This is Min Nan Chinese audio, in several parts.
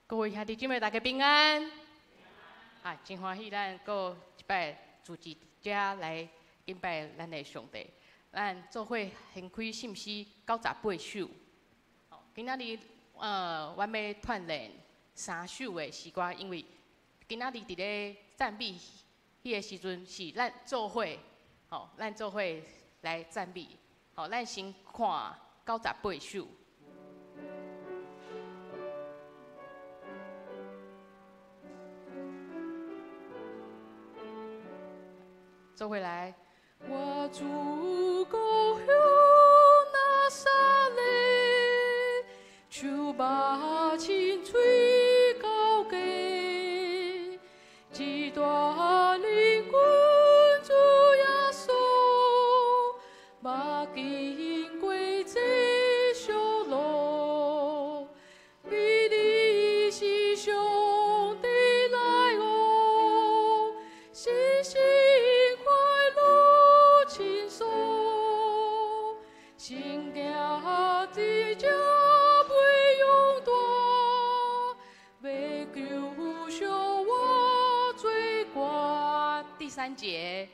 各位兄弟姊妹，大家平安。啊，真歡喜咱閣一擺聚集遮來敬拜咱的上帝。咱做伙掀開信詩98首。今仔日阮欲串連三首的詩歌，因為今仔日佇咧讚美彼个時陣是咱做伙，吼，咱做伙來讚美。吼，咱先看98首。做伙來。我住故鄉拿撒勒，樹肉青翠高低，一大靈君主耶穌，目經過這小路，美麗是上帝來哦，是心快樂輕鬆，心行佇這袂用斷，欲求惜我罪過。第三節，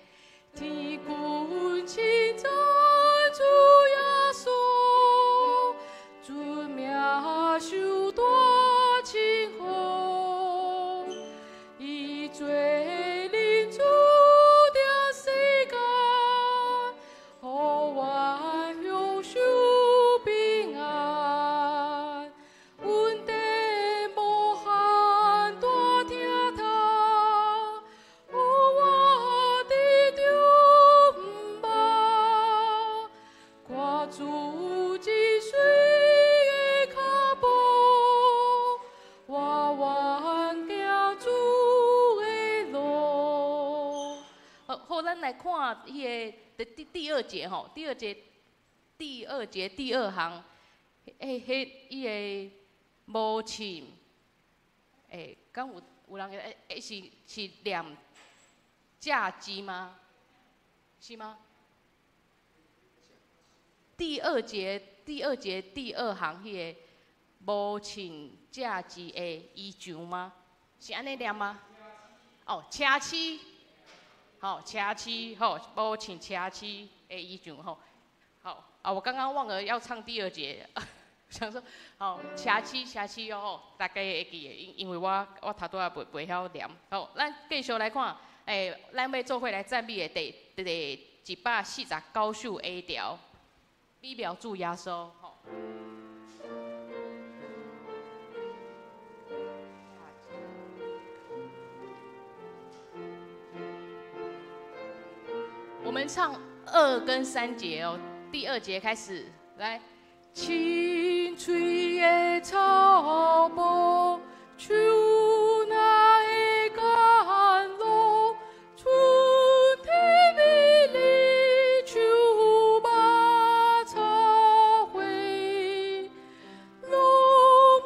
天君稱讚主耶穌，尊名受大稱呼，伊做恁主定世間，予我享受平安，恩典無限大疼痛，予我得著毋捌，看主真水的跤步，我願行主的路。好，好，咱來看彼个第二節吼，第二節第二節第二行，彼伊个無穿，敢有人是念價機嗎？是嗎？第二節第二節第二行彼个無穿價機的衣裳嗎？是按呢念嗎？哦，奢侈，吼，奢侈，吼，無穿奢侈的衣裳，吼，好啊，我剛剛忘了要唱第二節，想說，吼，奢侈奢侈哦，大家會記得，因為我頭拄仔袂曉念，好，咱繼續來看，咱欲做伙來讚美的第149首 A 調，美妙主耶穌，吼。我們唱2跟3節哦，第二節開始，來。青翠的草坡，樹內的甘露，春天美麗秋馬草花，攏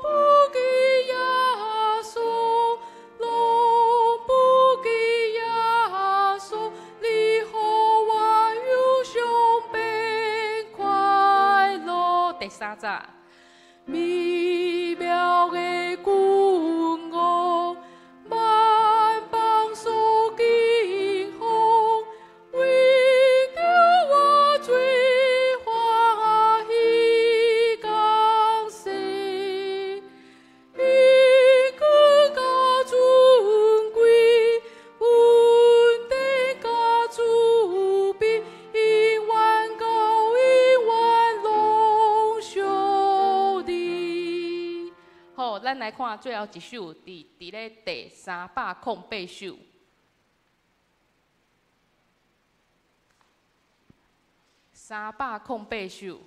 不記耶穌，攏不記耶穌，你予我有上變快樂。第三節，美妙的君王，萬邦所敬奉，為著我罪歡喜降生，伊更加尊貴，恩典加慈悲，永遠高永遠攏屬你。好，咱來看最後一首，佇咧第308首。308首。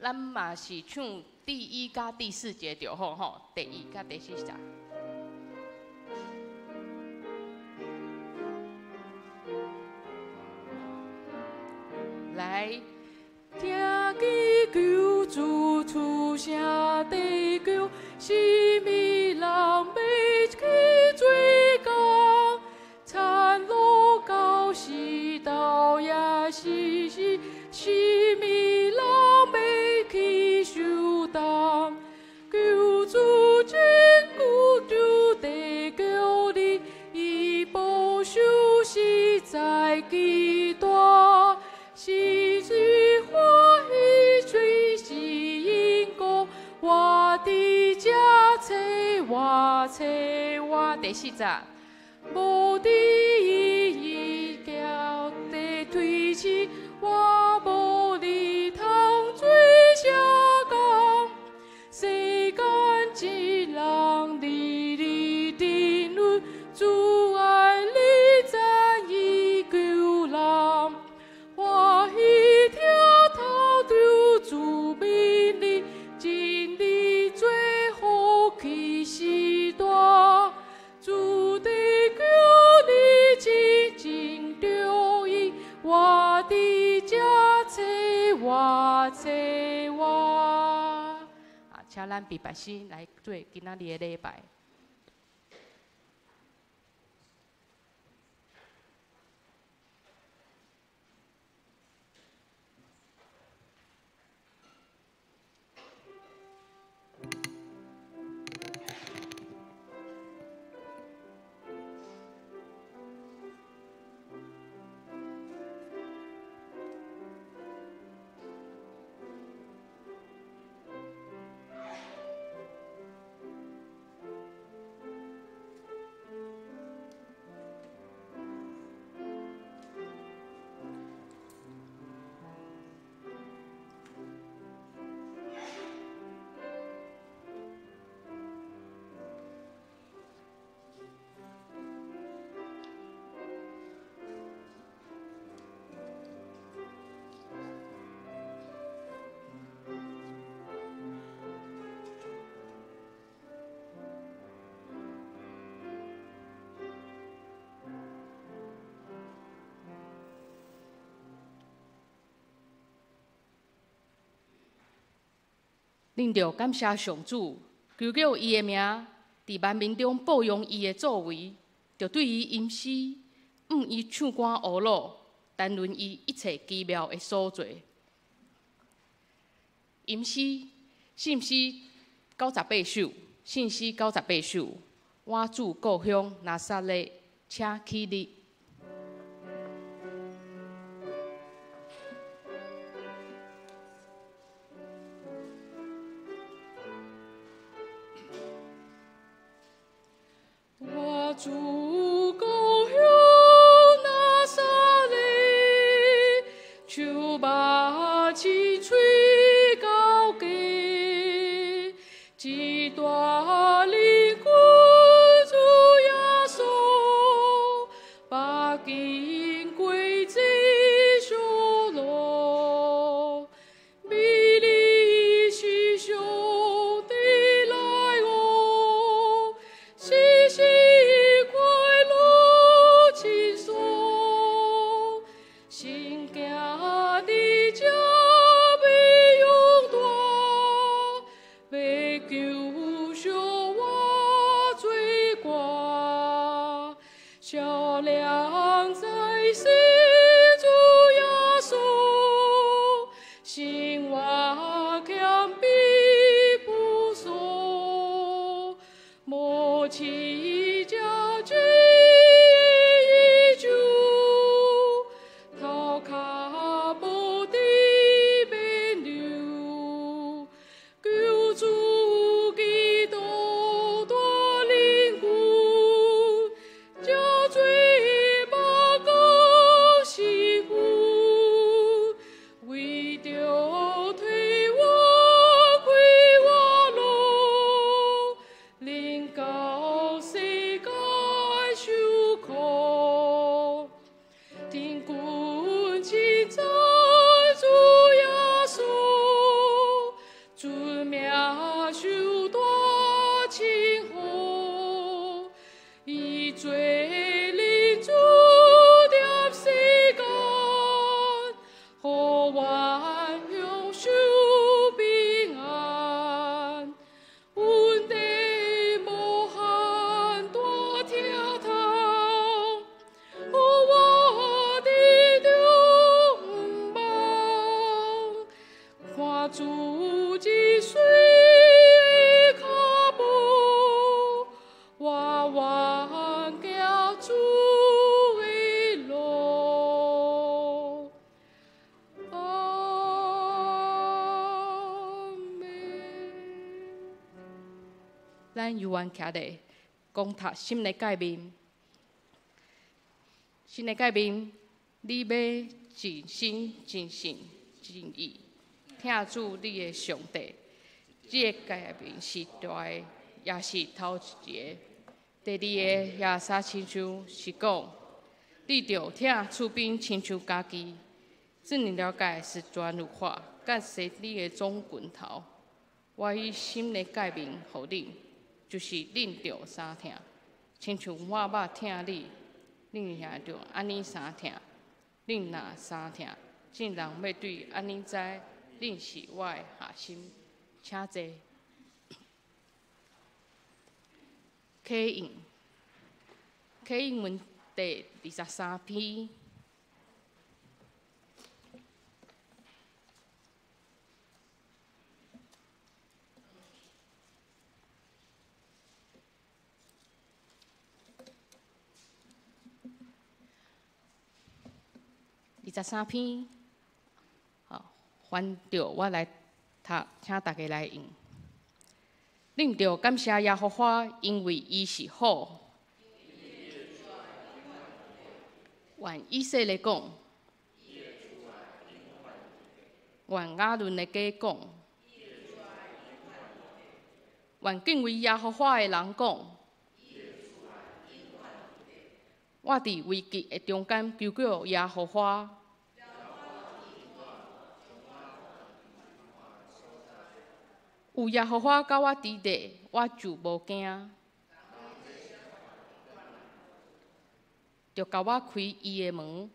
咱嘛是唱第一佮第四節就好吼，第一佮第四節。來，聽見救主出聲地球，啥物人欲去做工？田螺到時頭也是，啥物人找我。第四節，無佇伊叫地推遲，我無你通做啥工？世間一人日日沉淪，主愛你讚伊救人，歡喜聽透著主命令，真理做福氣時代，主地求你真正著意，我佇這找我找我。啊，請咱禮拜先來做今仔日的禮拜。恁著感謝上主，求叫伊的名，佇萬民中報揚伊的作為，著對伊吟詩，向伊唱歌呵咾，談論伊一切奇妙的所作。吟詩，信詩98首，信詩98首，我主故鄉拿撒勒，請起立。我主故鄉拿撒勒，樹木青翠高低，一大靈君主耶穌，把金貴子修羅，美麗是上帝來哦，喜喜快樂輕鬆，新行的這欲勇大，欲救贖我罪過，笑臉在世主耶穌，生活謙卑樸素，無起家具衣著，頭殼無得免流，救主基督大靈君，這罪目光是夫，為著替我開我路，臨到世間受苦，天君親讚主耶穌，尊名受大稱呼，伊做靈主踮世間，予萬享受平安。阮的無限大疼痛，予我得著望，看主一水的跤步，我願行主的路。阿們。咱猶原徛咧，講讀新的誡命，新的誡命，你欲盡心、盡性、盡意疼主你的上帝。這个誡命是大的，也是頭一个。第二个也相親像是講，你著疼厝邊親像家己。這兩條誡是全律法，佮先知的總拳頭。我以新的誡命予恁，就是恁著相疼，親像我捌疼你，恁也著按呢相疼。恁若相疼，眾人欲對按呢知，恁是我的學生。請坐。啟應，啟應文第23篇。23篇，好，翻著我來讀，請大家來用。恁著感謝耶和華，因為伊是好。願以色列講，願亞倫的家講，願敬畏耶和華的人講。我佇危急的中間求告耶和華。有耶和華佮我佇咧，我就無驚。著共我開伊的門，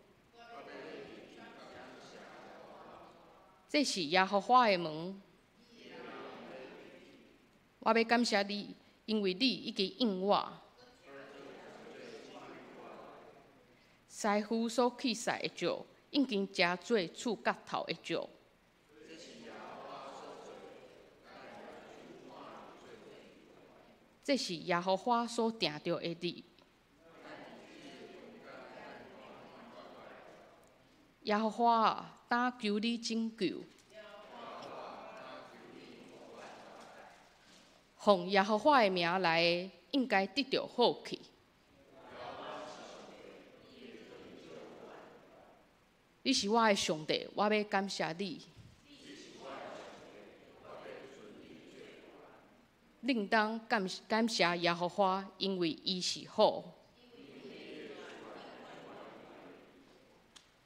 這是耶和華的門。我欲感謝你，因為你已經應我。師傅所棄殺的石，已經成做厝角頭的石。這是耶和華所定著的日。耶和華啊，當求你拯救。奉耶和華的名來的，應該得著福氣。你是我的上帝，我欲感謝你。恁當感感謝耶和華，因為伊是好。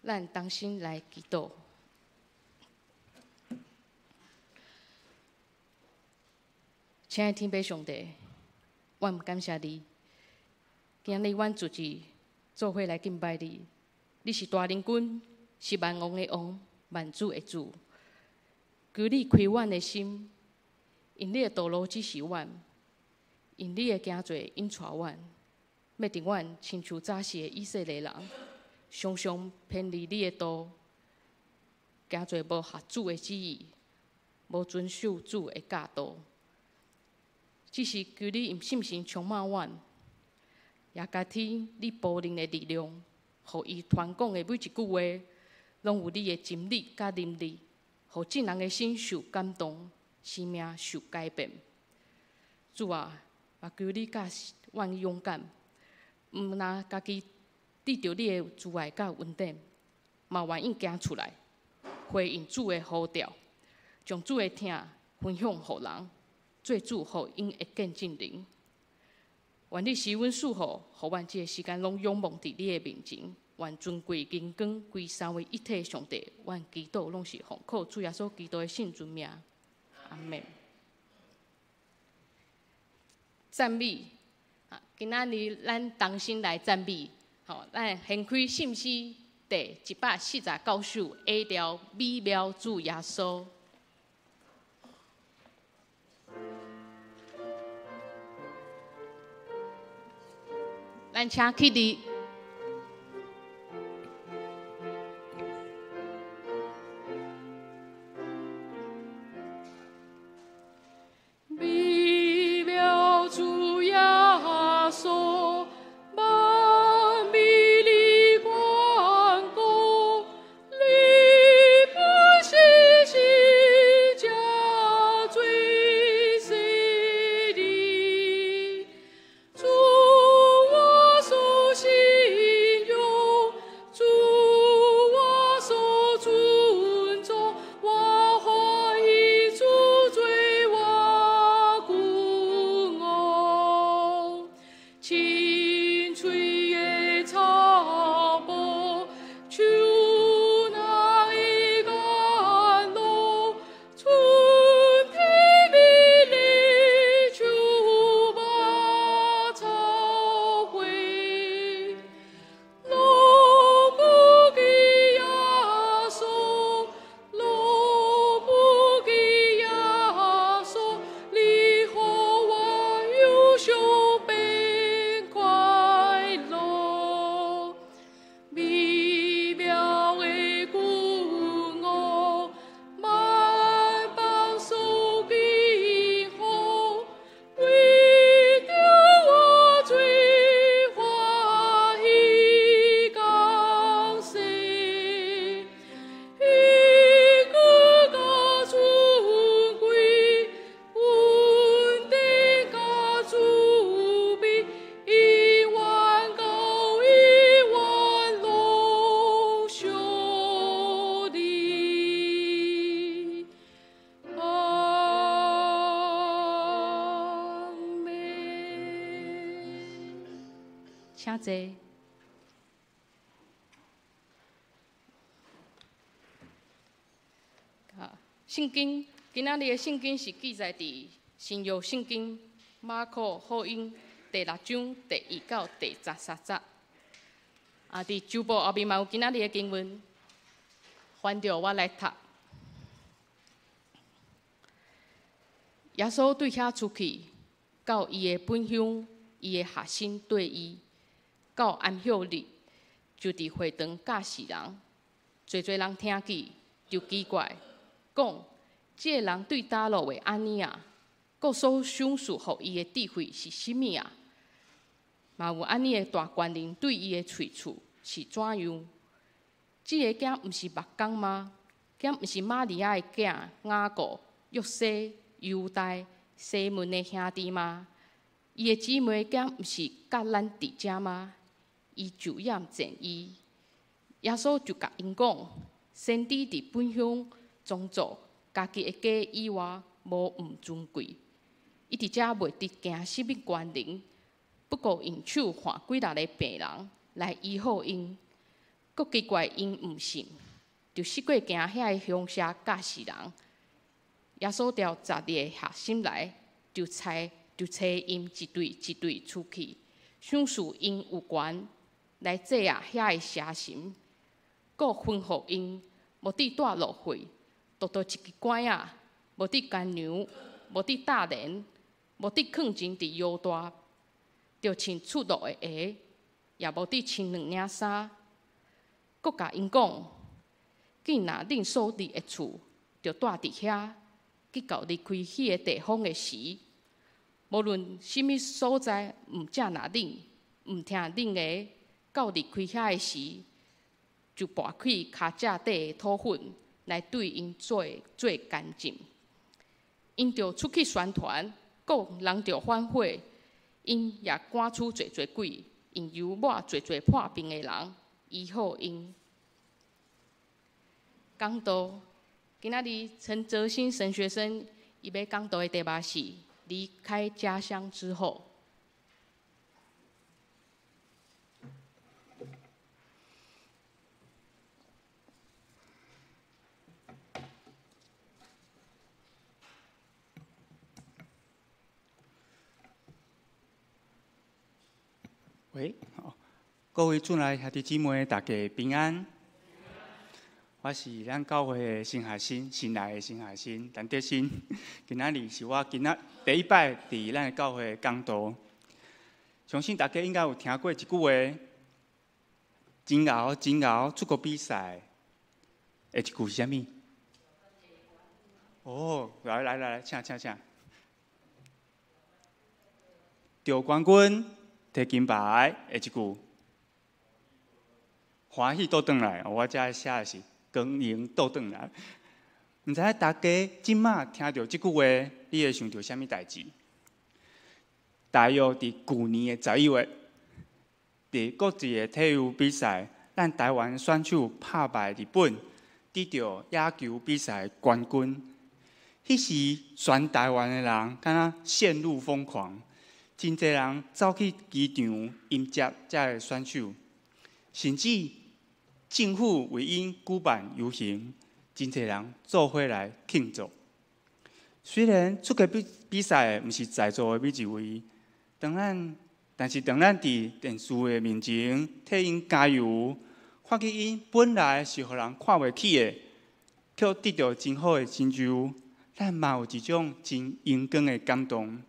咱同心來祈禱。親愛的天父上帝，阮感謝你，今日阮聚集做伙來敬拜你。你是大能君，是萬王的王，萬主的主。求你開阮的心，用你的道路指示阮，用你的行做引帶阮，欲佇阮親像早時的以色列人，常常偏離你的道，行做無合主的旨意，無遵守主的教導。只是求你用信心充滿阮，也加添你僕人的力量，予伊傳講的每一句話，攏有你的真理佮能力，予眾人的心受感動，生命受改變。主啊，也求你教阮勇敢，毋但家己得著你的慈愛佮恩典，嘛願意行出來，回應主的呼召，將主的疼分享予人，做主予𪜶的見證人。願你賜阮賜福，予阮這个時間攏仰望佇你的面前。願尊貴榮光歸三位一體上帝。阮祈禱攏是奉靠主耶穌基督的聖尊名。阿們。讚美啊！今仔日咱同心來讚美，吼，咱掀開信詩第149首 A 調美妙主耶穌。咱請起立。美妙主耶穌，萬美麗萬國，你不是世家最美麗，主。請坐。啊，聖經今仔日的聖經是記載佇新約聖經馬可福音第六章第一到第十三節。啊，佇周報後面嘛有今仔日的經文，翻著我來讀。耶穌對遐出去，到伊的本鄉，伊的學生綴伊，到安息日就佇會堂教示人，濟濟人聽見就奇怪，講：這个人對佗落會按呢啊？閣所賞賜予伊的智慧是啥物啊？嘛有按呢的大權能對伊的喙齒是怎樣？這个囝毋是木工嗎？敢毋是瑪利亞的囝雅各、約西、猶大、西門的兄弟嗎？伊的姊妹敢毋是佮咱佇遮嗎？伊就厭賤伊。耶穌就共𪜶講：先知佇本鄉宗族家己的家以外，無毋尊貴。伊佇遮袂得行啥物權能，不過用手看幾若个病人來醫好𪜶。閣奇怪𪜶毋信，就四過行遐个鄉社教示人。耶穌召十二個學生來，就差就差𪜶一對一對出去，賞賜𪜶有權來制壓遐个邪神，閣吩咐𪜶無得帶路費，獨獨一支拐仔，無得乾糧，無得搭簾，無得囥錢佇腰帶，著穿出落的鞋，也無得穿兩領衫。閣共𪜶講：見若恁所佇的厝，著蹛佇遐，去到離開彼个地方的時，無論啥物所在，毋接納恁，毋聽恁的，到離開遐的時，就跋起跤跡底的土粉來對𪜶做做乾淨。𪜶就出去宣傳，講人著反悔，𪜶也趕出濟濟鬼，用油抹濟濟破病的人，醫好𪜶。講道，今仔日陳澤興神學生伊欲講道的題目是離開家鄉之後。喂，各位主內兄弟姊妹，大家平安。我是咱教會的新學生，新來的新學生陳德新。今仔日是我今仔第一擺佇咱的教會講道。相信大家應該有聽過一句話：真𠢕真𠢕出國比賽，的一句是啥物？哦，來來來，請請請。得冠軍，提金牌，的一句，歡喜倒轉來。我遮寫的是光榮倒轉來。毋知影大家這馬聽著這句話，你會想著啥物代誌？大約佇舊年的11月，佇國際的體育比賽，咱台灣選手拍敗日本，得著野球比賽冠軍。彼時，全台灣的人敢若陷入瘋狂，真濟人走去機場迎接這个選手，甚至政府為𪜶舉辦遊行，真濟人做伙來慶祝。雖然出國比比賽的毋是在座的每一位，當咱但是當咱佇電視的面前替𪜶加油，看見𪜶本來是予人看袂起的，卻得著真好的成就，咱嘛有一種真榮光的感動。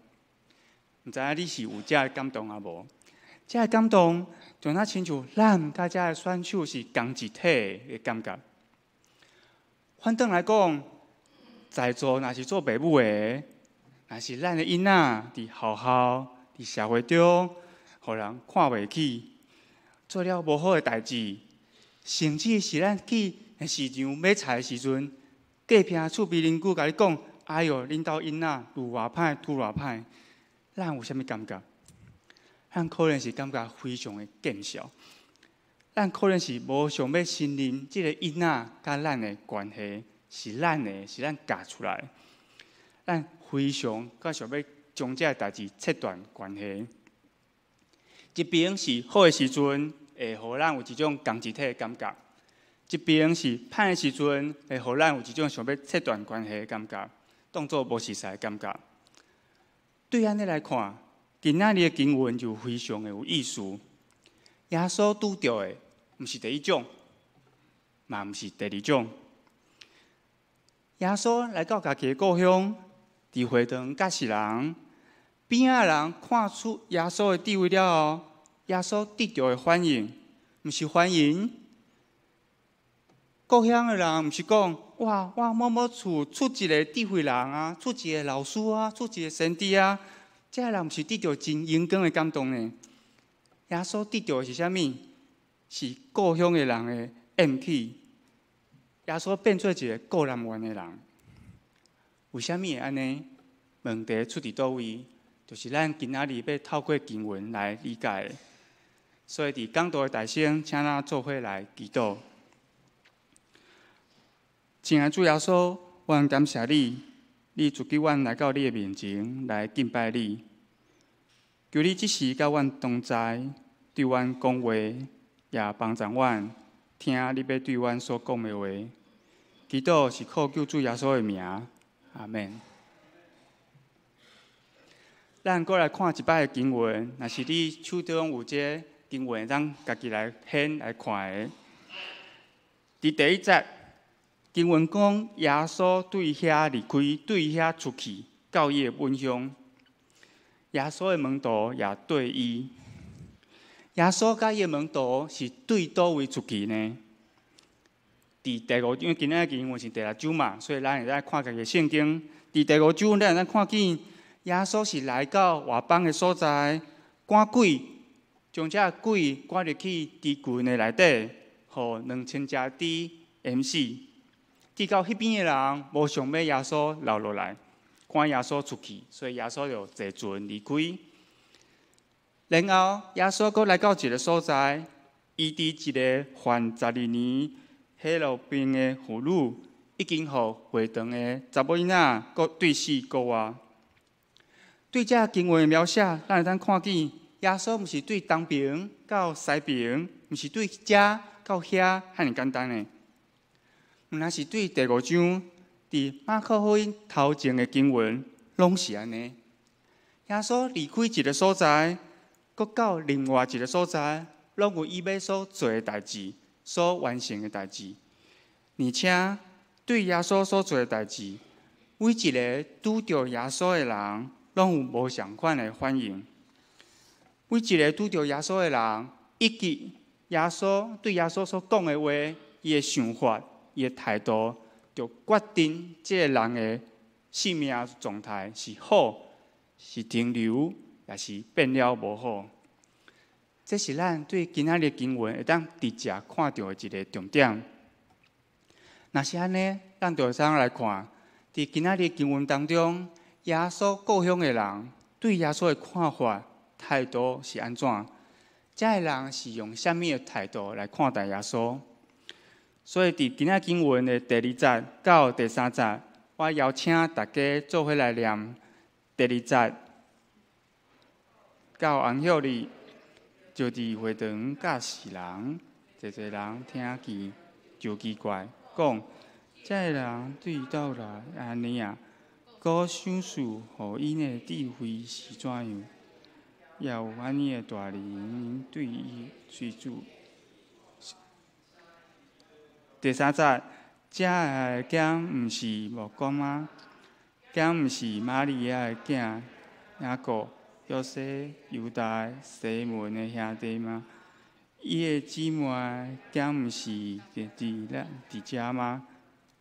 毋知影你是有這个感動抑無？這个感動就若親像咱佮這个選手是仝一體的感覺。反轉來講，在座若是做爸母的，若是咱的囡仔佇學校、佇社會中，予人看袂起，做了無好的代誌，甚至是咱去市場買菜的時陣，隔壁厝邊鄰居共你講：哎喲，恁兜囡仔愈偌歹，拄偌歹，咱有啥物感覺？咱可能是感覺非常的見笑，咱可能是無想欲承認這个囡仔佮咱的關係是咱的，是咱教出來。咱非常佮想欲將這个代誌切斷關係。一邊是好的時陣，會予咱有一種共一體的感覺；一邊是歹的時陣，會予咱有一種想欲切斷關係的感覺，當做無熟似的感覺。對按呢來看，今仔日的經文就非常的有意思。耶穌拄著的，毋是第一種，嘛毋是第二種。耶穌來到家己的故鄉，佇會堂教示人，邊仔的人看出耶穌的智慧了後，耶穌得著的反應，毋是歡迎。故鄉的人毋是講，哇，我某某厝出一个智慧人啊，出一个老師啊，出一个先知啊，這个人毋是得著真榮光的感動呢？耶穌得著的是啥物？是故鄉的人的厭棄。耶穌變做一个顧南園的人。為啥物會按呢？問題出佇佗位？就是咱今仔日欲透過經文來理解的。所以佇講道的大先，請咱做伙來祈禱。親愛的主耶穌，阮感謝你，你賜予阮來到你的面前來敬拜你。求你這時佮阮同在，對阮講話，也幫助阮聽你欲對阮所講的話。祈禱是靠救主耶穌的名，阿們。咱閣來看一擺的經文，若是你手中有這个經文，咱家己來掀來看的。佇第一節，經文講耶穌對遐離開，對遐出去，到伊的本鄉。耶穌的門徒也綴伊。耶穌佮伊的門徒是對佗位出去呢？佇第五章，因為今仔日經文是第六章嘛，所以咱會使看家己的聖經。佇第五章，咱會使看見耶穌是來到外邦的所在，趕鬼，將這个鬼趕入去豬群的內底，予2000隻豬淹死。直到彼邊的人無想欲耶穌留落來，趕耶穌出去，所以耶穌就坐船離開。然後耶穌閣來到一个所在，醫治一个患12年血漏病的婦女，已經予會堂的查某囡仔閣對死閣活。對這經文的描寫，咱會當看見耶穌毋是對東爿到西爿，毋是對遮到遐遐爾簡單的。毋但是對第五章，佇馬可福音頭前的經文，攏是按呢。耶穌離開一个所在，閣到另外一个所在，攏有伊欲所做的代誌，所完成的代誌。而且對耶穌所做的代誌，每一个拄著耶穌的人，攏有無仝款的反應。每一个拄著耶穌的人，以及耶穌對耶穌所講的話，伊的想法，伊的態度，就決定這个人的生命狀態是好，是停留，抑是變了無好。這是咱對今仔日經文會當直接看著的一个重點。若是按呢，咱就會使來看，佇今仔日經文當中，耶穌故鄉的人對耶穌的看法、態度是按怎？這个人是用啥物的態度來看待耶穌？所以，佇今仔經文的第二節到第三節，我邀請大家做伙來念第二節到安息日，就佇會堂教示人，濟濟人聽見就奇怪，講：這个人對佗來按呢啊？閣賞賜予𪜶的智慧是怎樣？也有按呢的大能對伊隨主。第三節，這个敢毋是木工嗎？敢毋是瑪利亞的囝雅各、約瑟、猶大、西門的兄弟嗎？伊的姊妹敢毋是佇咱佇遮嗎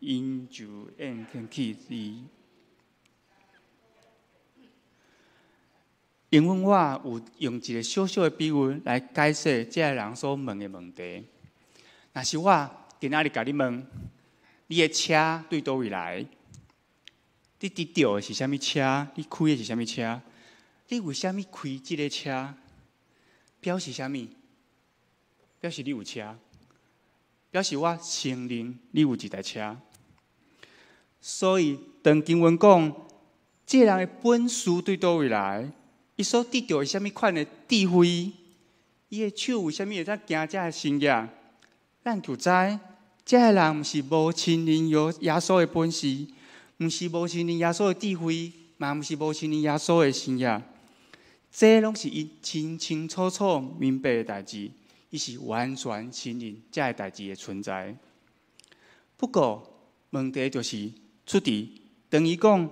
？𪜶就厭棄伊。英文我有用一个小小的比喻來解釋這个人所問的問題。若是我今仔日共你問，你的車對佗位來？你得著的是啥物車？你開的是啥物車？你為啥物開這个車？表示啥物？表示你有車，表示我承認你有一台車。所以當經文講，這个人的本事對佗位來？伊所得著的是啥物款的智慧？伊的手為啥物會當行這个神跡？咱就知，這个人毋是無承認有耶穌的本事，毋是無承認耶穌的智慧，嘛毋是無承認耶穌的神跡。這攏是伊清清楚楚明白的代誌，伊是完全承認這个代誌的存在。不過問題就是出佇當伊講，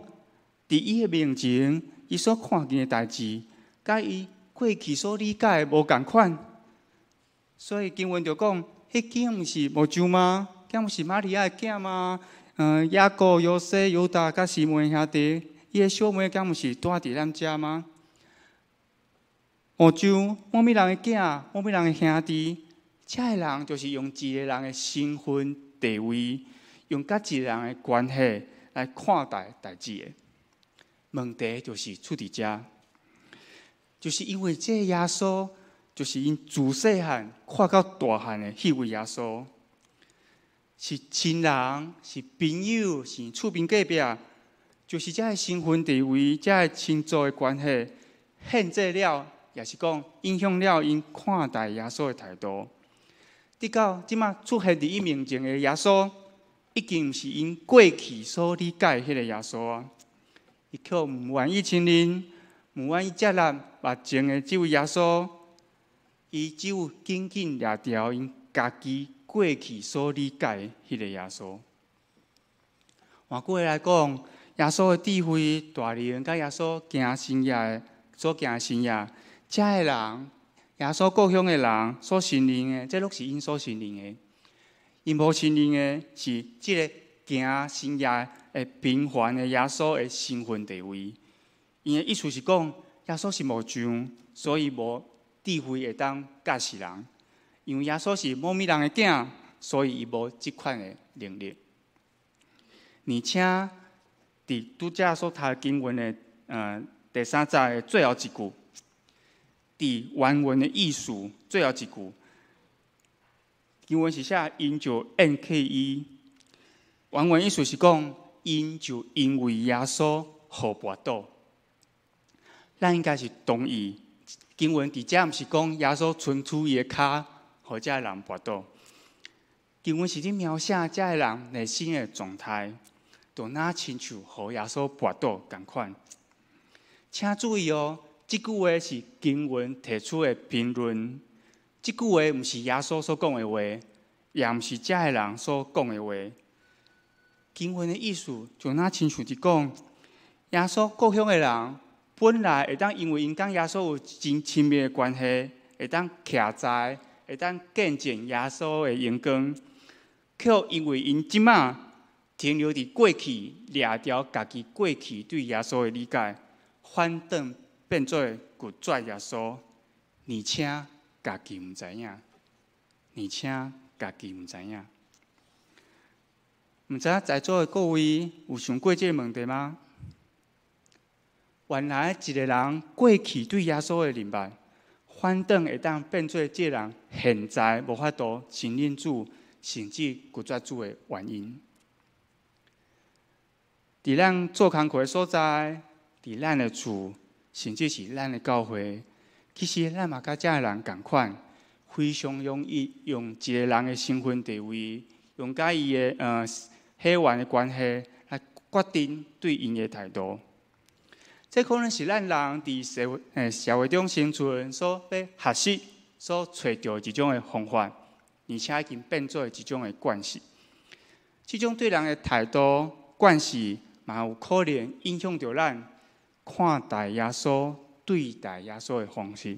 佇伊的面前，伊所看見的代誌，佮伊過去所理解的無仝款，所以經文就講，彼敢毋是木匠嗎？敢毋是瑪利亞的囝嗎？雅各、約瑟、猶大佮西門的兄弟，伊的小妹敢毋是住佇咱遮嗎？木匠，某物人的囝，某物人的兄弟，這个人就是用一个人的身份地位，用佮一个人的關係來看待代誌的。問題就是出佇遮，就是因為這个耶穌，就是𪜶自細漢看到大漢的彼位耶穌，是親人，是朋友，是厝邊隔壁，就是這个身份地位，這个親族的關係，限制了，也是講影響了𪜶看待耶穌的態度。直到這馬出現佇伊面前的耶穌，已經毋是𪜶過去所理解的彼个耶穌啊！伊卻毋願意承認，毋願意接納目前的這位耶穌，伊只有緊緊掠著𪜶家己過去所理解的彼个耶穌。換句話來講，耶穌的智慧、大能，佮耶穌行神跡的所行的神跡，這个人，耶穌故鄉的人所承認的，這攏是𪜶所承認的。𪜶無承認的是這个行神跡的平凡的耶穌的身份地位。𪜶的意思是講，耶穌是木匠，所以無智慧會當教示人。因為耶穌是某物人的囝，所以伊無這款的能力。而且，佇拄才所讀的經文的第三節的最後一句，佇原文的意思最後一句，經文是寫𪜶就厭棄伊。原文意思是講，𪜶就因為耶穌予跋倒。咱應該是同意經文佇遮毋是講耶穌伸出伊的跤，予這个人跋倒。經文是咧描寫這个人內心的狀態，就若親像予耶穌跋倒仝款。請注意哦，這句話是經文提出的評論，這句話毋是耶穌所講的話，也毋是這个人所講的話。經文的意思就若親像佇講，耶穌故鄉的人本來會當因為𪜶佮耶穌有真親密的關係，會當徛在，會當見證耶穌的榮光，卻因為𪜶這馬停留佇過去，掠著家己過去對耶穌的理解，反轉變做拒絕耶穌，而且家己毋知影，而且家己毋知影。毋知影在座的各位有想過這个問題嗎？原來一个人過去對耶穌的認捌，反轉會當變做這个人現在無法度承認主，甚至拒絕主的原因。佇咱做工課的所在，佇咱的厝，甚至是咱的教會，其實咱嘛佮這个人仝款，非常容易用一个人的身份地位，用佮伊的血緣的關係來決定對𪜶的態度。這可能是咱人佇社會中生存所欲學習、所揣著的一種的方法，而且已經變做一種的慣勢。這種對人的態度慣勢，嘛有可能影響著咱看待耶穌、對待耶穌的方式，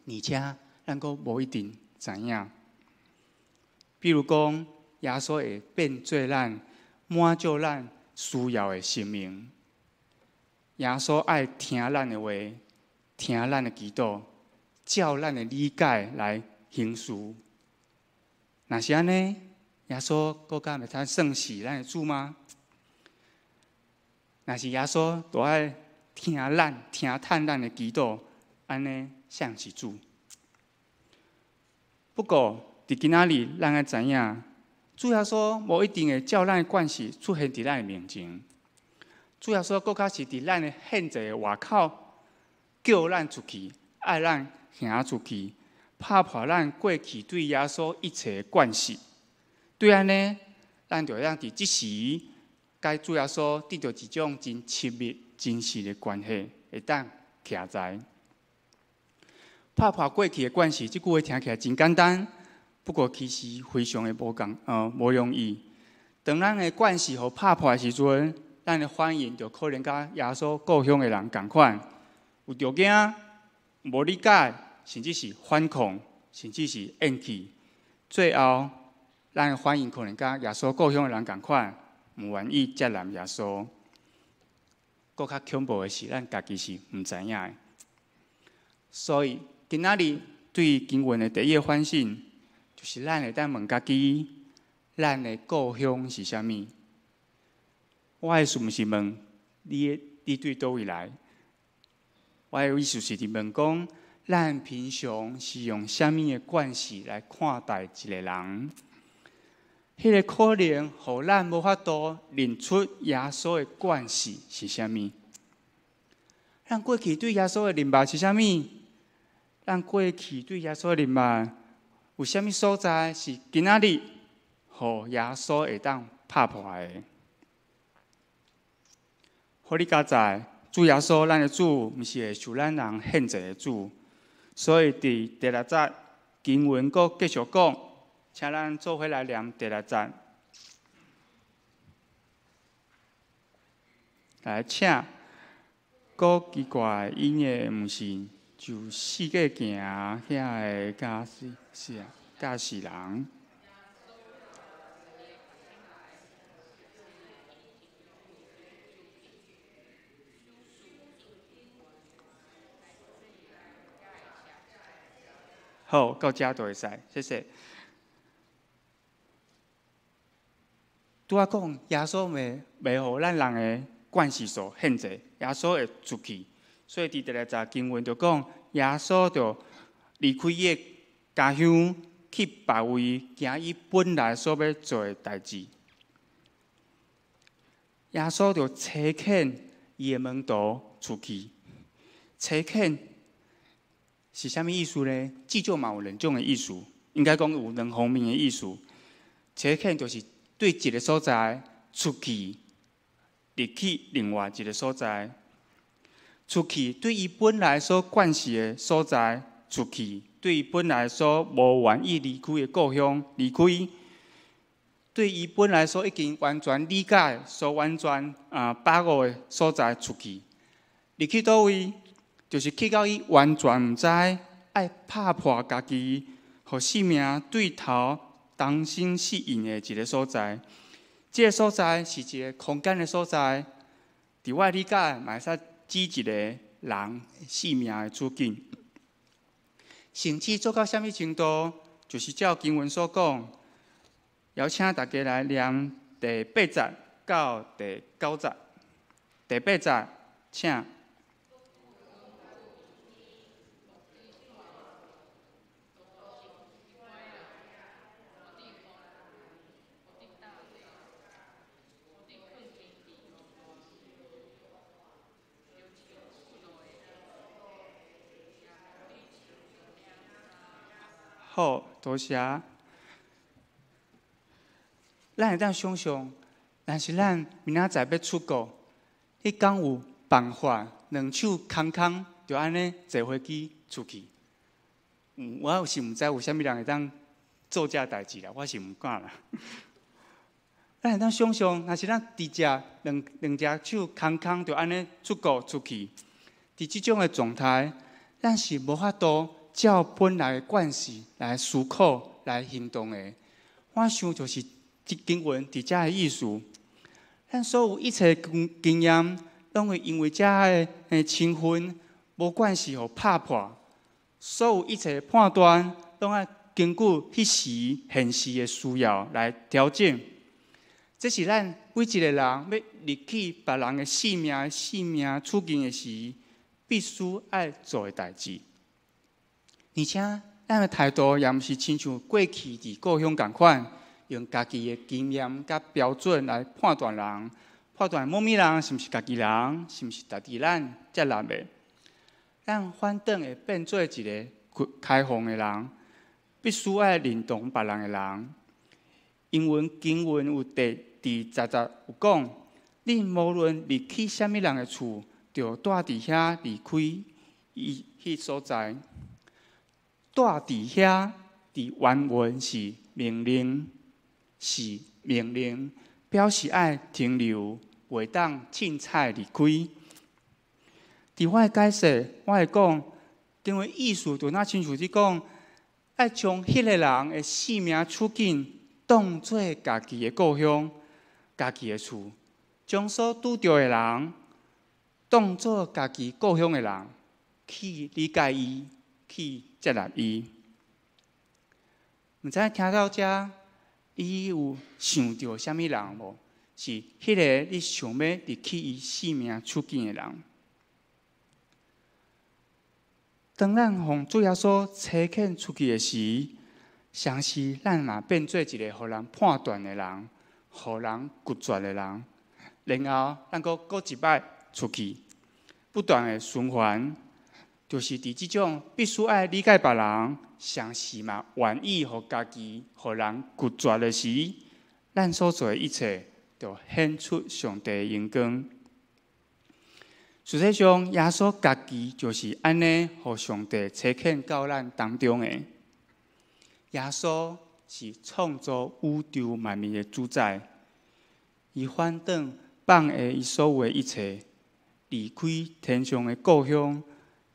而且咱閣無一定知影。比如講，耶穌會變做咱滿足咱需要的神明。耶穌愛聽咱的話，聽咱的祈禱，照咱的理解來行事。若是按呢，耶穌閣敢會當算是咱的主嗎？若是耶穌都愛聽咱、聽嘆咱的祈禱，按呢啥是主？不過，佇今仔日，咱愛知影，主耶穌無一定會照咱的慣勢出現佇咱的面前。主耶穌閣較是佇咱的現在的外口叫咱出去，愛咱行出去，拍破咱過去對耶穌一切的慣勢。對按呢，咱就會當佇這時，佮主耶穌得著一種真親密、真實的關係，會當徛在。拍破過去的慣勢，這句話聽起來真簡單，不過其實非常的無仝，無容易。當咱的慣勢予拍破的時陣，咱的反應就可能佮耶穌故鄉的人仝款，有著驚、無理解，甚至是反抗，甚至是厭棄。最後，咱的反應可能佮耶穌故鄉的人仝款，毋願意接納耶穌。閣較恐怖的是，咱家己是毋知影的。所以，今仔日對經文的第一个反省，就是咱會當問家己：咱的故鄉是啥物？我的意思毋是問你，你對佗位來？我的意思是佇問講，咱平常是用啥物的慣勢來看待一个人？彼个可能予咱無法度認出耶穌的慣勢是啥物？咱過去對耶穌的認捌是啥物？咱過去對耶穌的認捌有啥物所在是今仔日予耶穌會當拍破的？好你佳哉，主耶穌，咱的主，毋是會受咱人限制的主。所以佇第六節經文閣繼續講，請咱做伙來念第六節。來，請。閣奇怪，𪜶的毋是就四界行遐个教士，是啊，教士人。好，到遮就會使，謝謝。拄仔講，耶穌袂袂予咱人的慣勢所限制，耶穌會出去。所以佇第六節經文就講，耶穌就離開伊的家鄉，去別位行伊本來所欲做的代誌。耶穌就差遣伊的門徒出去。差遣是啥物意思呢？至少嘛有兩種的意思，應該講有兩方面的意思。差遣就是對一个所在出去，入去另外一个所在。出去對伊本來所慣勢的所在出去，對伊本來所無願意離開的故鄉離開，對伊本來所已經完全理解、所完全把握的所在出去，入去佗位，就是去到伊完全毋知，愛拍破家己，予性命對頭重新適應的一个所在。這个所在是一个空間的所在，佇我理解，嘛會使指一个人性命的處境，甚至做到啥物程度，就是照經文所講，邀請大家來念第八節到第九節。第八節，請。好，多謝。咱會當想像，若是咱明仔載欲出國，彼敢有辦法兩手空空就按呢坐飛機出去？我是毋知有啥物人會當做這代誌啦，我是毋敢啦。咱會當想像，若是咱佇遮兩兩隻手空空就按呢出國出去，佇這種的狀態，咱是無法度照本來的慣勢來思考、來行動的。我想就是這經文佇遮的意思。咱所有一切經經驗，攏會因為遮的身份無慣勢予拍破。所有一切判斷，攏愛根據彼時現實的需要來調整。這是咱每一個人欲入去別人的性命、性命處境的時，必須愛做的代誌。而且，咱的態度也毋是親像過去佇故鄉仝款，用家己的經驗佮標準來判斷人，判斷某物人是毋是家己人，是毋是值得咱接納的。咱反轉會變做一个開放的人，必須愛認同別人的人。因為經文有第10節有講，恁無論入去啥物人的厝，著蹛佇遐離開伊彼所在。蹛佇遐，佇原文是命令，是命令，表示愛停留，袂當凊彩離開。佇我的解釋，我會講，經文意思就若親像佇講，愛將彼个人的性命處境當做家己的故鄉、家己的厝，將所拄著的人當做家己故鄉的人，去理解伊，去接納伊。毋知聽到遮，你有想著啥物人無？是彼个你想欲入去伊性命處境的人。當咱予主耶穌差遣出去的時，常時咱嘛變做一个予人判斷的人，予人拒絕的人，然後咱閣閣一擺出去，不斷的循環，就是佇這種必須愛理解別人，常時嘛願意予家己予人拒絕的時，咱所做的一切，就顯出上帝的榮光。實際上，耶穌家己就是按呢，予上帝差遣到咱當中的。耶穌是創造宇宙萬物的主宰，伊反轉放下伊所有的一切，離開天上的故鄉，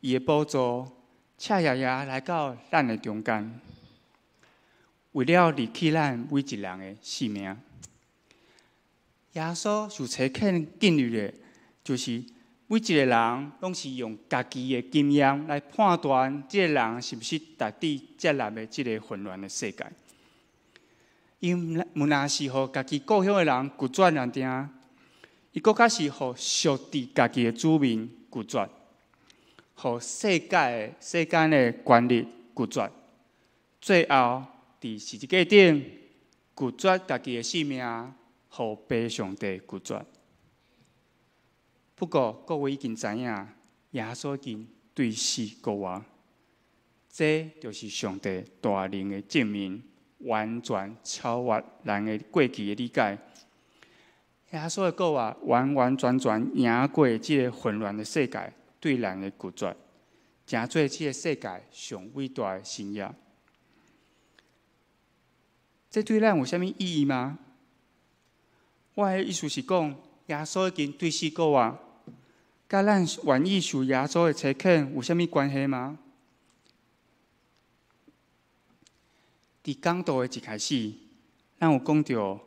伊的寶座，赤掖掖來到咱的中間，為了入去咱每一人的性命。耶穌受差遣進入的，就是每一個人攏是用家己的經驗來判斷，這个人是毋是值得接納的這个混亂的世界。伊毋若是予家己故鄉的人拒絕爾定，伊閣較是予屬佇家己的子民拒絕，予世界世間的權力拒絕，最後佇十字架頂拒絕家己的性命，予父上帝拒絕。不過，各位已經知影，耶穌已經對死復活，這就是上帝大能的證明，完全超越人的過去的理解。耶穌的復活完完全全贏過這个混亂的世界對人的拒絕，成做這个世界上偉大的神蹟。這對咱有啥物意義嗎？我的意思是講，耶穌已經對死復活。佮咱願意受耶穌的差遣有啥物關係嗎？佇講道的一開始，咱有講著，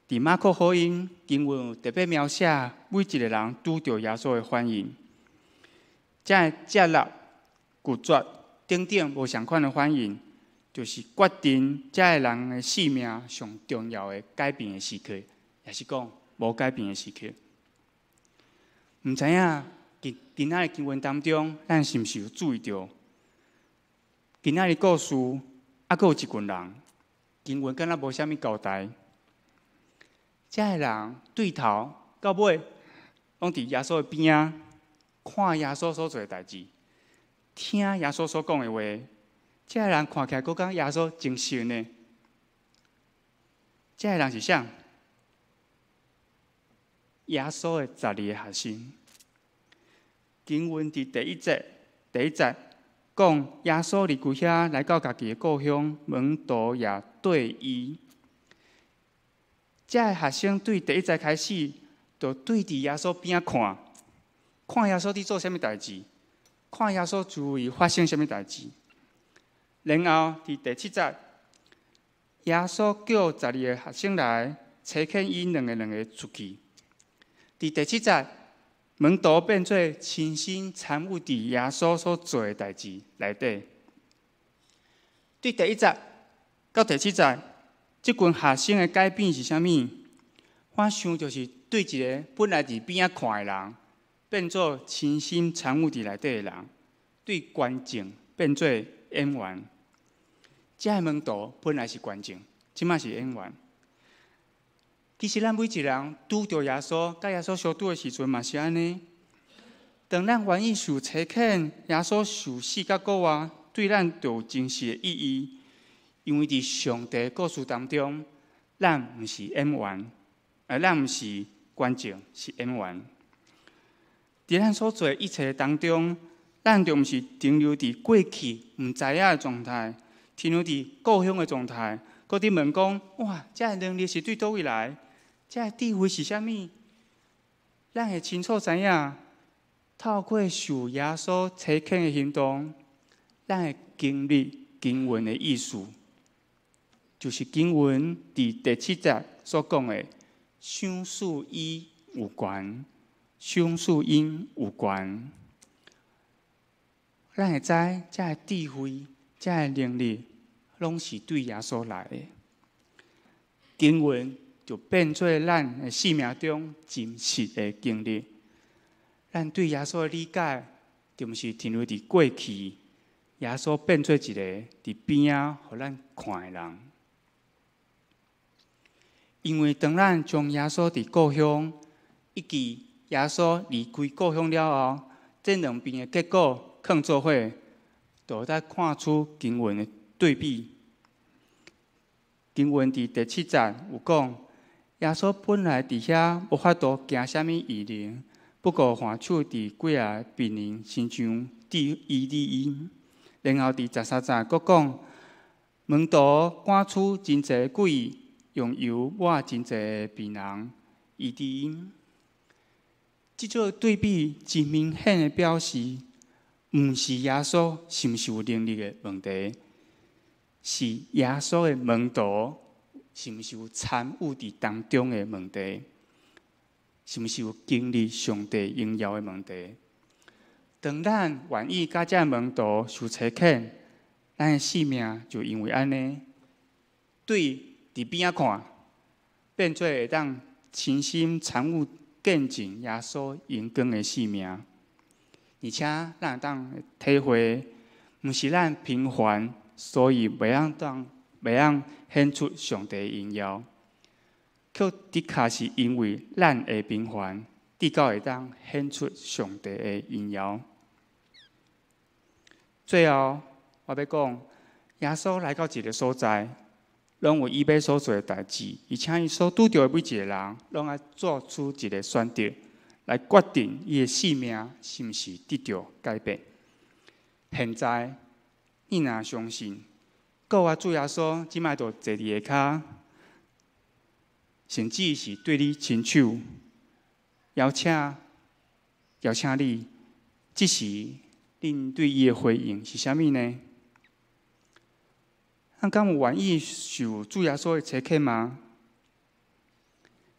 佇馬可福音經文有特別描寫每一个人拄著耶穌的反應，這个接納、拒絕等等無仝款的反應，就是決定這个人的性命上重要的改變的時刻，也是講無改變的時刻。毋知影，今今仔日經文當中，咱是毋是有注意著？今仔日故事，猶閣有一群人，經文敢若無啥物交代。這个人對頭到尾，攏佇耶穌的邊仔，看耶穌所做的代誌，聽耶穌所講的話。這个人看起來閣佮耶穌真熟呢。這个人是啥？耶穌的12个學生。經文佇第一節，第一節講耶穌離開遐，來到家己的故鄉，門徒也綴伊。這个學生對第一節開始，就對佇耶穌邊仔看，看耶穌佇做啥物代誌，看耶穌周圍發生啥物代誌。然後佇第七節，耶穌叫十二个學生來，差遣𪜶兩个兩个出去。佇第七節，門徒變做親身參與佇耶穌所做的代誌內底。對第一節到第七節，這群學生的改變是啥物？我想就是對一个本來佇邊仔看的人，變做親身參與佇內底的人，對觀眾變做演員。這个門徒本來是觀眾，這馬是演員。其實咱每一个人拄著耶穌，佮耶穌相拄的時陣嘛是按呢。當咱願意受差遣，耶穌受死佮復活，對咱就有真實的意義，因為佇上帝故事當中，咱毋是演員，咱毋是觀眾，是演員。佇咱所做的一切當中，咱就毋是停留佇過去毋知影的狀態，停留佇故鄉的狀態，閣佇問講：哇，這个能力是對佗位來？這个智慧是啥物？咱會清楚知影，透過受耶穌差遣的行動，咱會經歷經文的意思，就是經文佇第七節所講的，賞賜伊有權，賞賜𪜶有權。咱會知，這个智慧、這个能力，攏是對耶穌來的。經文就變做咱的生命中真實的經歷。咱對耶穌的理解，就毋是停留佇過去。耶穌變做一個佇邊仔，予咱看的人。因為當咱將耶穌佇故鄉，以及耶穌離開故鄉了後，這兩邊的結果囥做伙，就會當看出經文的對比。經文佇第七節有講，耶穌本來佇遐無法度行啥物異能，不過還手佇幾个病人身上醫治𪜶。然後佇13節閣講，門徒趕出真濟鬼，用油抹真濟病人，醫治𪜶。這種對比真明顯的表示，毋是耶穌是毋是有能力的問題，是耶穌的門徒是毋是有參與佇當中的問題，是毋是有經歷上帝榮耀的問題。當咱願意佮這門徒受差遣，咱的生命就因為按呢，對佇邊仔看，變做會當親身參與見證耶穌榮光的生命，而且咱會當體會，毋是咱平凡，所以袂曉顯出上帝榮耀，卻的確是因為咱的平凡，至到會當顯出上帝的榮耀。最後，我欲講，耶穌來到一个所在，攏有伊欲所做的代誌，而且伊所拄著的每一个人，攏愛做出一个選擇，來決定伊的生命是毋是得著改變。現在，你若相信，閣有主耶穌這擺就坐佇下跤，甚至是對你伸手邀請邀請你，這時恁對伊的回應是啥物呢？咱敢有願意受主耶穌的差遣嗎？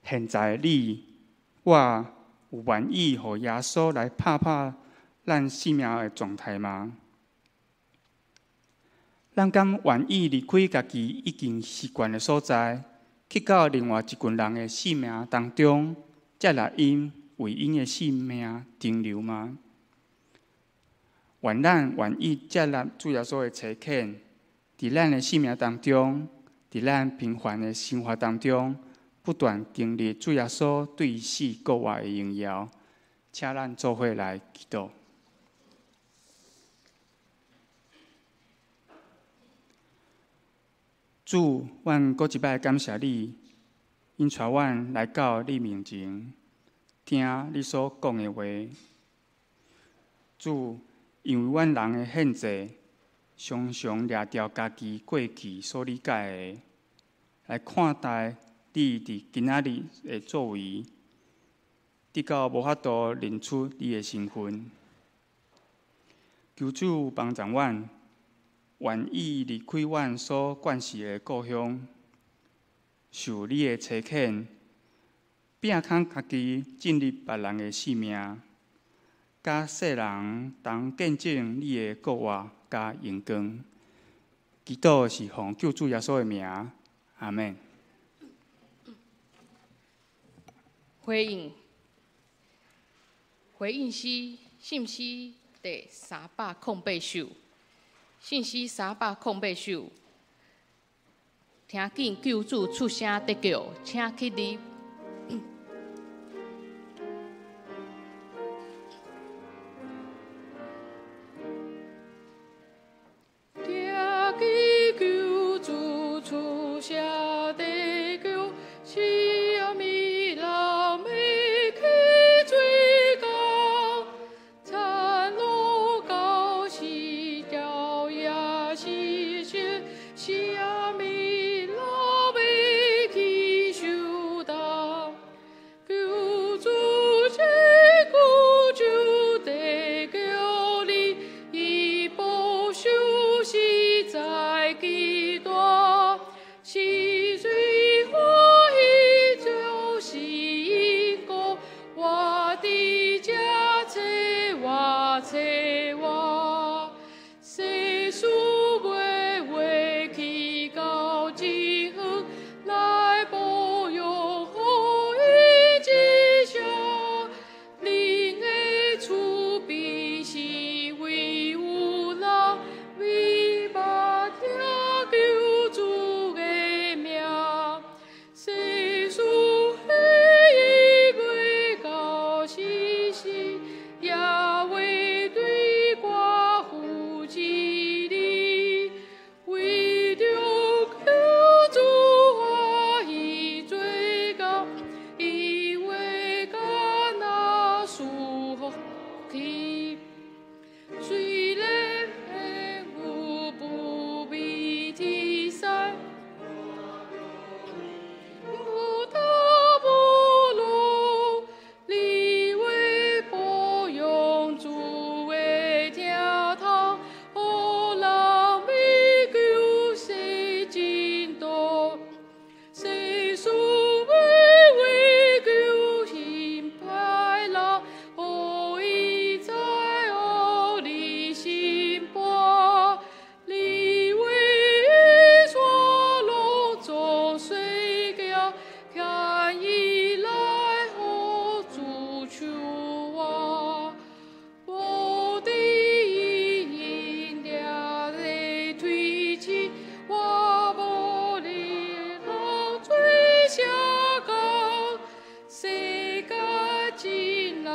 現在你我有願意予耶穌來拍拍咱生命的狀態嗎？咱敢願意離開家己已經習慣的所在，去到另外一群人的生命當中，接納𪜶，為𪜶的生命停留嗎？願咱願意接納主耶穌的差遣，佇咱的生命當中，佇咱平凡的生活當中，不斷經歷主耶穌對死復活的榮耀，請咱做伙來祈禱。主，阮閣一擺感謝你，𪜶帶阮來到你面前，聽你所講的話。主，因為阮人的限制，常常掠著家己過去所理解的，來看待你佇今仔日的作為，直到無法度認出你的身份。求主幫助阮，願意離開阮所慣勢的故鄉，受你的差遣，摒空家己進入別人的生命，佮世人同見證你的復活佮榮光。祈禱是奉救主耶穌的名，阿們。回應，回應詩，信詩第308首，信詩308首。聽見救主出聲得叫，請起立。啥物人欲去受担？救主这久就得叫你，伊保守实在极大，是最欢喜就是因果，我伫遮找我找我，世事袂话去到真远，来保佑予伊一声。恁的慈悲是为有人，为捌听救主的名。世事彼伊袂到时时，也会对寡妇之理，为著救主欢喜做工，伊话敢若赐福去。雖然有不美天使，無大無路，你話保養主的聽通，予人欲求世真道。世事欲為求心歹人，予伊知惡你心肝。你話帶路做水行，牽伊來予主手握。無伫因掠咧推起，我無力人做啥工？世界真人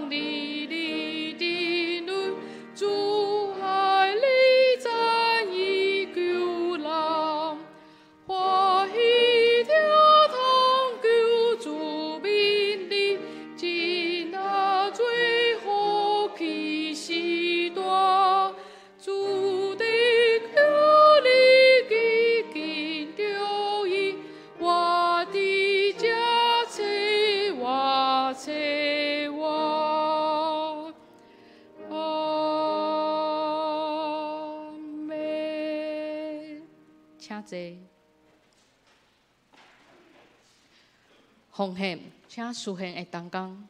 日日沉沦，主愛你讚伊救人，歡喜聽通救主命令，真啊做福氣時大，主的求你緊緊著伊，我佇遮找我找我。阿們，請坐。奉獻，請司獻的同工。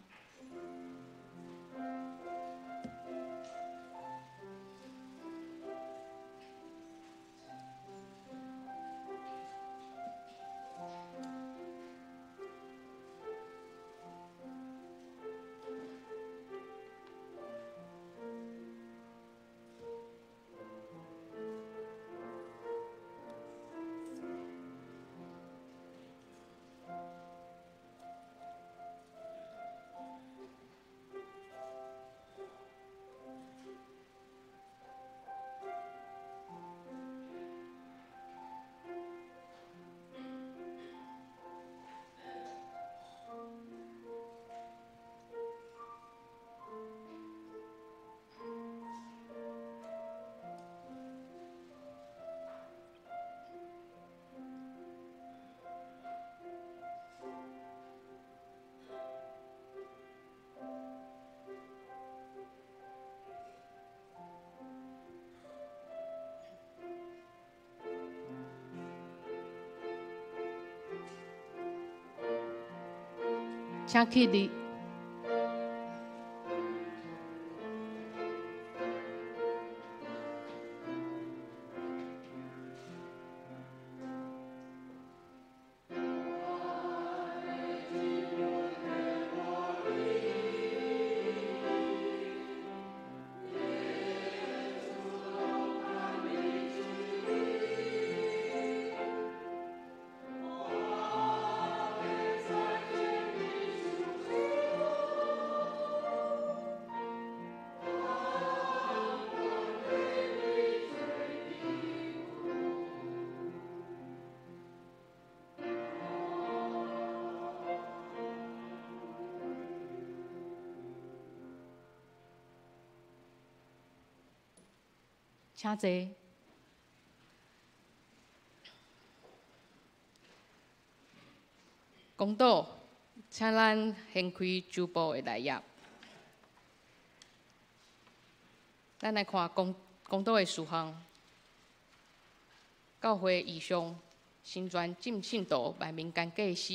請起立。請坐。講道，請咱掀開周報的內頁。咱來看講講道的事項。教會異象，成全眾信徒萬民間祭司。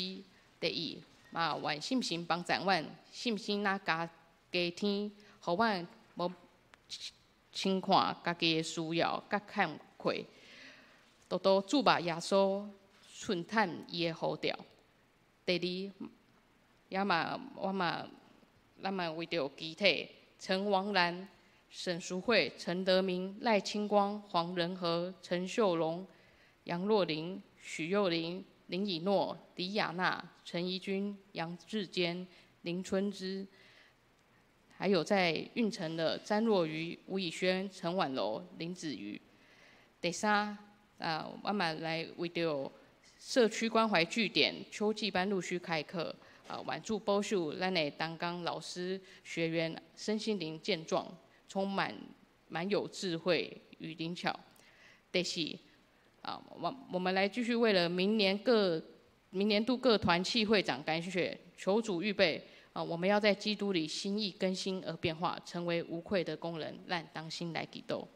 第一，嘛願聖神幫助阮，信心若加加添，予阮無輕看家己的需要佮欠缺，獨獨注目耶穌，寸探伊的呼召。第二，也嘛我嘛，咱嘛為著肢體，陳王蘭、沈淑惠、陳德明、賴清光、黃仁和、陳秀龍、楊若琳、許幼玲、林以諾、李亞娜、陳怡君、楊志堅、林春芝，還有在運城的詹若愚、吳以軒、陳婉柔、林子瑜。第三，啊，我嘛來為著社區關懷據點秋季班陸續開課，啊，願主保守咱的同工老師學員身心靈健壯，充滿滿有智慧與靈巧。第四，啊，我們來繼續為了明年度各團契會長改選，求主預備。啊，我們要在基督裡心意更新而變化，成為無愧的工人。咱當心來祈禱。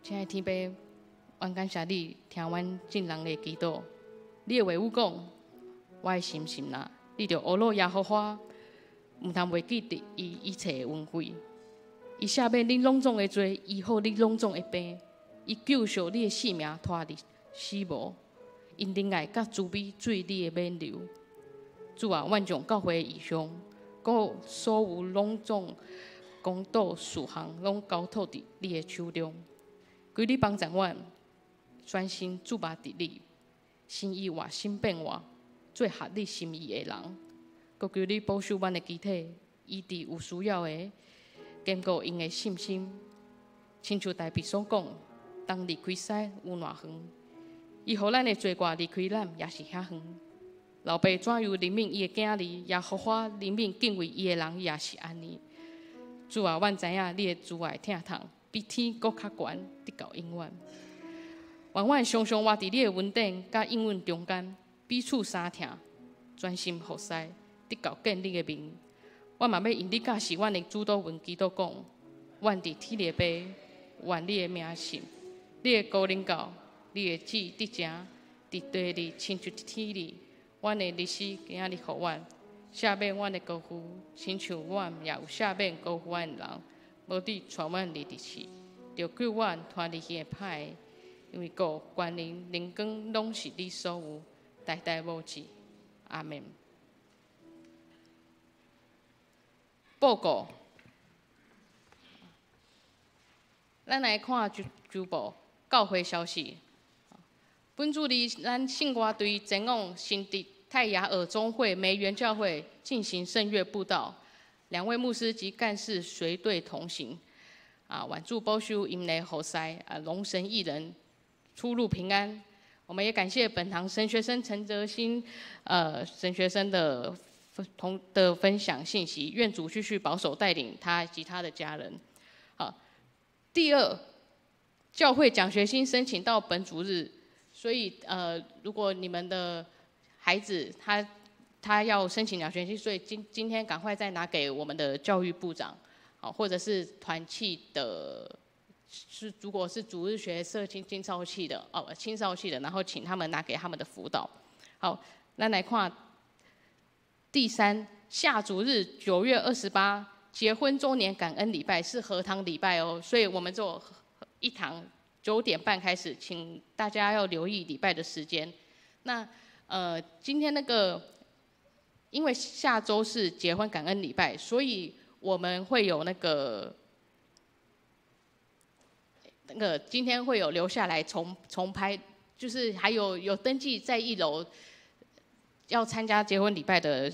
親愛的天父，阮感謝你聽阮眾人的祈禱。你的話語講，我的心神啊，你著呵咾耶和華，毋通袂記得伊一切的恩惠。伊赦免你攏總的罪，醫好你攏總的病，伊救贖你的性命脫離死亡，因仁愛佮慈悲對你的挽留。主啊，阮將教會的異象，佮所有攏總講道事項，攏交託佇你的手中。求你幫助阮，專心注目佇你，心意活心變活，做合你心意的人。閣求你保守阮的肢體，醫治有需要的，堅固𪜶的信心。親像大衛所講，當離開西有偌遠，伊予咱的罪過離開咱也是遐遠。老爸怎樣憐憫伊的囝兒，耶和華憐憫敬畏伊的人，也是按呢。主啊，阮知影你的慈愛疼痛，比天閣較懸，直到永遠。願阮常常活佇你的恩典佮應允中間，彼此相疼，專心服侍，直到見你的面。我嘛欲用你教示阮的主禱文祈禱講：阮佇天的父，願你的名聖，你的國臨到，你的旨意執行，佇地裡親像佇天裡。阮的日食今仔日予阮，赦免阮的過犯，親像阮也有赦免過犯的人。無得帶阮入佇試，著救阮脫離彼个歹的，因為國、權能、榮光攏是你所有，代代無止。阿們。報告，咱來看周周報教會消息。本主日，咱聖歌隊前往新竹泰雅爾中會梅園教會進行聖樂佈道。兩位牧師及幹事隨隊同行，啊，願主保守𪜶的服侍，啊，榮神益人，出入平安。我們也感謝本堂神學生陳澤興，神學生的同的分享信息，願主繼續保守帶領他及他的家人。好，第二，教會獎學金申請到本主日，所以如果你們的孩子他他要申請兩學期，所以今天趕快再拿給我們的教育部長，好，或者是團契的，是如果是主日學社青青少系的哦，青少系的，然後請他們拿給他們的輔導。好，咱來看第三，下主日9月28結婚週年感恩禮拜是合堂禮拜哦，所以我們做一堂9點半開始，請大家要留意禮拜的時間。那今天那個，因為下週是結婚感恩禮拜，所以我們會有那個今天會有留下來重拍，就是還有登記在一樓要參加結婚禮拜的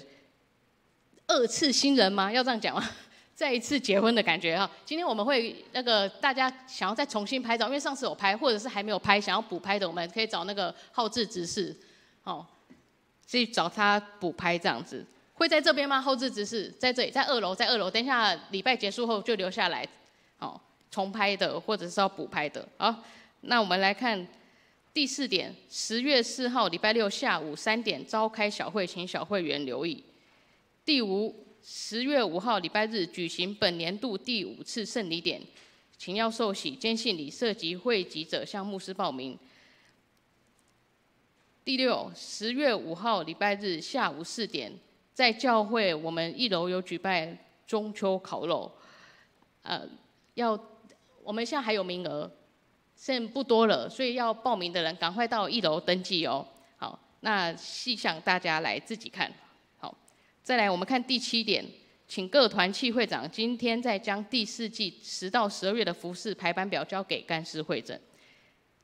二次新人嗎？要這樣講嗎？再一次結婚的感覺啊！今天我們會那個大家想要再重新拍照，因為上次有拍，或者是還沒有拍，想要補拍的，我們可以找那個浩志執事，哦，去找他補拍這樣子。會在這邊嗎？浩志執事在這裡，在二樓，在二樓。等一下禮拜結束後就留下來，哦，重拍的或者是要補拍的。好，那我們來看第四點，10月4號禮拜六下午3點召開小會，請小會員留意。第五，10月5號禮拜日舉行本年度第五次聖禮典，請要受洗、堅信禮涉及會籍者向牧師報名。第六，十月五號禮拜日下午4點，在教會我們一樓有舉辦中秋烤肉，要我們現在還有名額，剩不多了，所以要報名的人趕快到一樓登記哦。好，那細項大家來自己看。再來，我們看第七點，請各團契會長今天再將第四季10到12月的服事排班表交給幹事會診。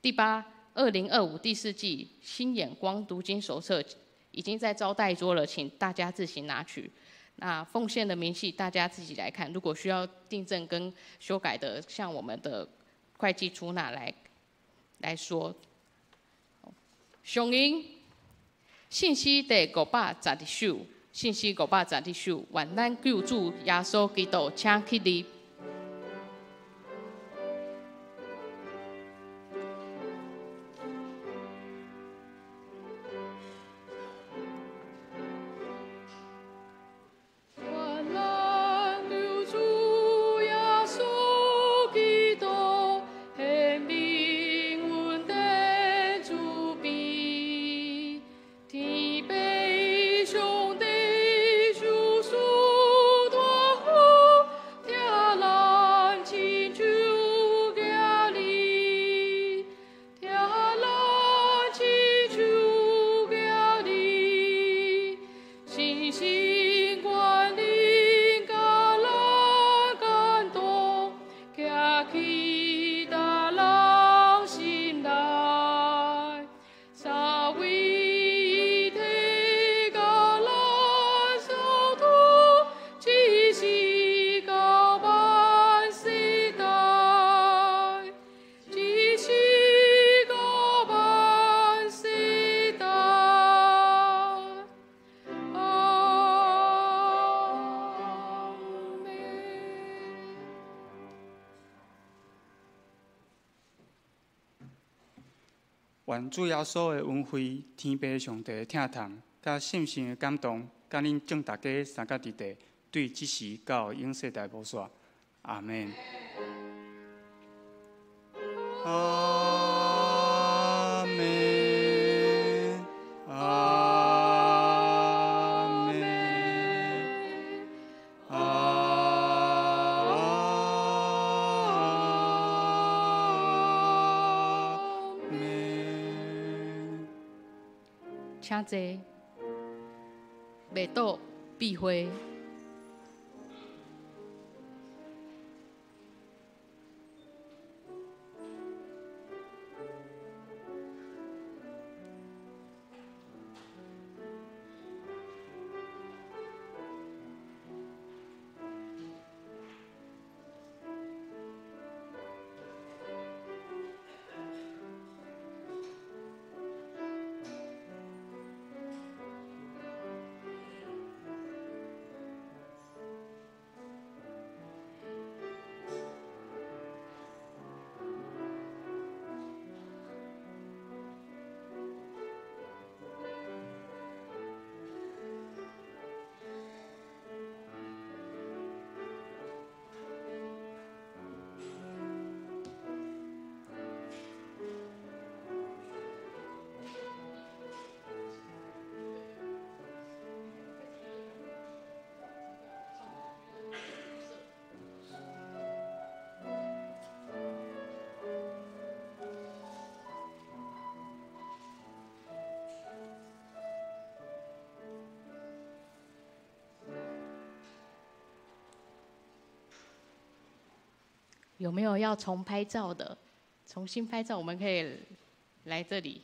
第八，2025第四季新眼光讀經手冊已經在招待桌了，請大家自行拿取。那奉獻的明細大家自己來看，如果需要訂正跟修改的，向我們的會計出納來說。上引信息第511首。信息511首，願咱救主耶穌基督，請起立。願主耶穌的恩惠、天父上帝的疼痛、佮聖神的感動，佮恁眾大家三甲佇地，對這時到永世代無煞。阿們。阿們，阿們，阿們。請坐，默禱閉會。有沒有要重拍照的？重新拍照，我們可以來這裡。